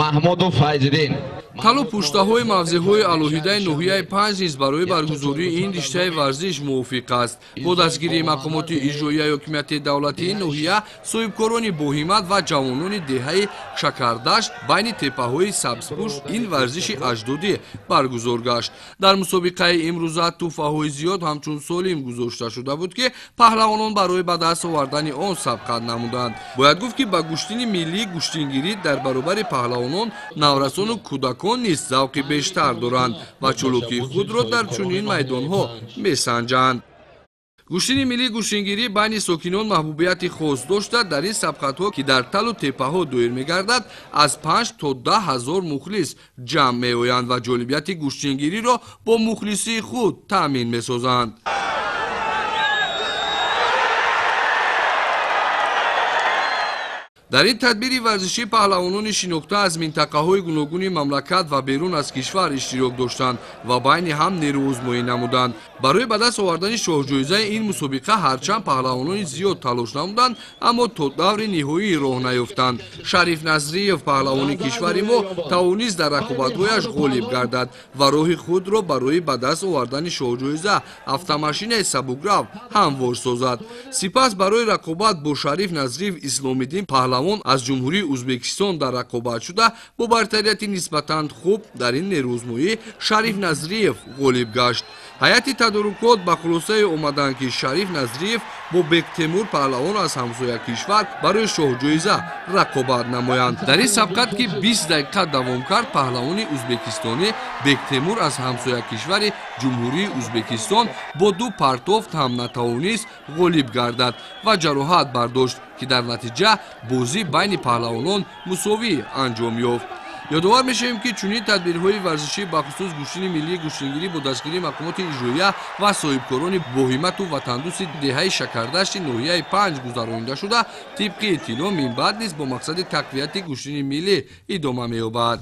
Маҳмудов Файзиддин. Талу пуштаҳои мавзеъҳои алоҳидаи ноҳияи Панҷ низ барои баргузории ин риштаи варзиш мувофиқ аст. Бо дастгирии мақомоти иҷроияи ҳокимияти давлатии ноҳия, соҳибкорони боҳиммат ва ҷавонони деҳаи Шакардашт байни теппаҳои сабзпӯш ин варзиши аҷдодӣ баргузор гашт. Дар мусобиқаи имрӯза тӯҳфаҳои зиёд ҳамчун солим гузошта шуда буд, ки паҳлавонон барои ба даст овардани он сабқат намуданд. Бояд гуфт, ки ба гӯштини миллии гӯштингирӣ дар баробари паҳлавонон наврасону кӯдакон низ завқи бештар доранд ва чулукии худро дар чунин майдонҳо месанҷанд. Гӯштини миллии гӯштингирӣ байни сокинон маҳбубияти хос дошта, дар ин сабқатҳо, ки дар талу теппаҳо доир мегардад, аз 5 то 10 ҳазор мухлис ҷамъ меоянд ва ҷолибияти гӯштингириро бо мухлисии худ таъмин месозанд. Дар ин тадбири варзишӣ паҳлавонони шинохта аз минтақаҳои гуногуни мамлакат ва берун аз кишвар иштирок доштанд ва байни ҳам нерӯозмоӣ намуданд. Барои ба даст овардани шоҳҷоизаи ин мусобиқа ҳарчанд паҳлавонони зиёд талош намуданд, аммо то даври ниҳоӣ роҳ наёфтанд. Шариф Назриев, паҳлавони кишвари мо, тавонист дар рақобатҳояш ғолиб гардад ва роҳи худро барои ба даст овардани шоҳҷоиза автомашинаи сабукрав ҳамвор созад. Сипас барои рақобат бо Шариф Назриев Исломиддин паҳлавон аз Ҷумҳурии Ӯзбекистон дар рақобат шуда, бо бартарияти нисбатан хуб дар ин нерӯозмоӣ Шариф Назриев ғолиб гашт. Ҳайати тадорукот ба хулосае омаданд, ки Шариф Назриев бо Бектемур паҳлавон аз ҳамсоя кишвар барои шоҳҷоиза рақобат намоянд. Дар ин сабқат, ки 20 дақиқа давом кард, паҳлавони ӯзбекистонӣ Бектемур аз ҳамсоя кишвари Ҷумҳурии Ӯзбекистон бо ду партофт ҳам натавонист ғолиб гардад ва ҷароҳат бардошт, ки дар натиҷа бозӣ байни паҳлавонон мусовӣ анҷом ёфт. Ёдовар мешавем, ки чунин тадбирҳои варзишӣ, бахусус гӯштини миллии гӯштингирӣ, бо дастгирии мақомоти иҷроия ва соҳибкорони боҳиммату ватандӯсти деҳаи Шакардашти ноҳияи Панҷ гузаронида шуда, тибқи иттилоъ, минбаъд низ бо мақсади тақвияти гӯштини миллӣ идома меёбад.